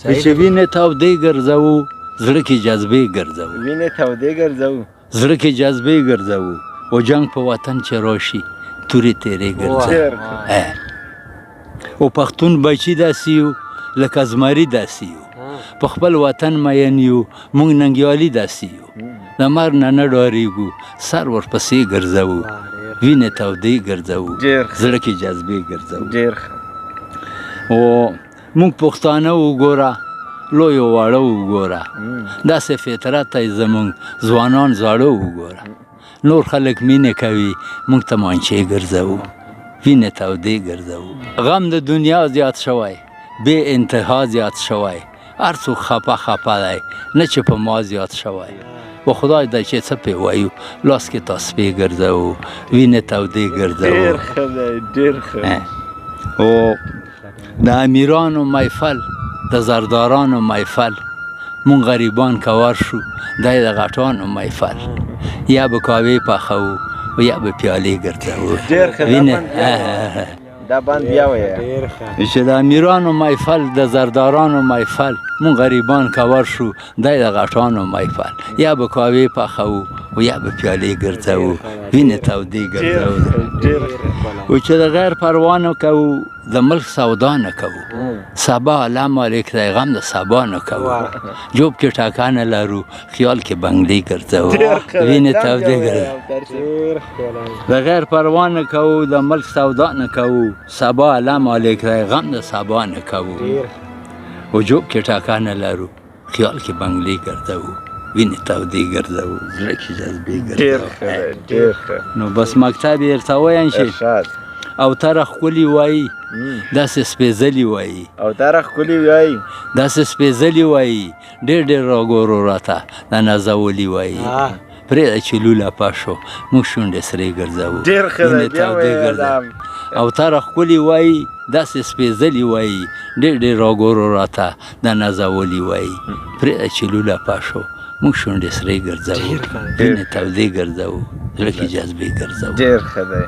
چې وینې تودې ګرځوو، زړه کې جذبې ګرځوو. وینې تودې ګرځوو. زړه کې جذبې ګرځوو، او جنګ په وطن چې راشي تورې تیرې ګرځوو. او پښتون بچي داسې یو لکه زمري داسې یو، په خپل وطن مین یو، موږ ننګیالي داسې یو، د مرګ نه نه ډارېږو، سر ورپسې ګرځوو، وینې تودې ګرځوو، زړه کې جذبې ګرځوو. او موږ پښتانه وګوره، لوی او واړه وګوره، داسې فطرت دی زموږ، ځوانان زاړه وګوره، نور خلک مینه کوي، موږ ته مانچې ګرځوو، وینې تودې ګرځوو. غم د دنیا زیات شوی، بې انتها زیات شوی، هر څوک خپه خپه دی، نه چې په ما زیات شوی. و خدای دی چې څه پې وایو، لاس کې تسبیح ګرځوو، وینې تودې ګرځوو. ډېر ښه دی، ډېر ښه. او د امیرانو محفل، د زردارانو محفل، مونږ غریبان که ورشو دی د غټانو محفل، یا به کاوې پخوو او یا به پیالې ګرځوو. ډېر ښه. دا بند بیا وایه. چې د امیرانو محفل، د زردارانو محفل، مونږ غریبان که ورشو دی د غټانو محفل، یا به کاوې پخوو او یا به پیالې ګرځوو، وینې تودې ګرځوو. او چې د غیر پروا نه کوو، د ملک سودا نه کوو، سبا الله مالک دی، غم د سبا نه کوو، جوب کې ټاکه نه لرو، خیال کې بنګلې ګرځوو، وینې تودې ګرځوو. د غیر پروا نه کوو، د ملک سودا نه کوو، سبا الله مالک دی، غم د سبا نه کوو، او جوب کې ټاکه نه لرو، خیال کې بنګلې ګرځوو، وینې تودې ګرځوو، زړه کې جذبې ګرځوو. ډېر ښه. نو بس مکتب یې ورته وایم چې او تره ښکلي وایي، داسې سپېځلي وایي، او تره ښکلي وایي، داسې سپېځلي وایي، ډېر ډېر راګورو راته د نازولي وایي، پرېږده چې لوله پشو، موږ شونډې سرې ګرځوو. ډېر ښه دی، بیا وایه. او تره ښکلي وایي، داسې سپېځلي وایي، ډېر ډېر راګورو راته د نازولي وایي، پرېږده چې لوله پشو، موږ شونډې سرې ګرځوو، وینې تودې ګرځوو، زړه کې جذبې ګرځوو. ډېر ښه دی.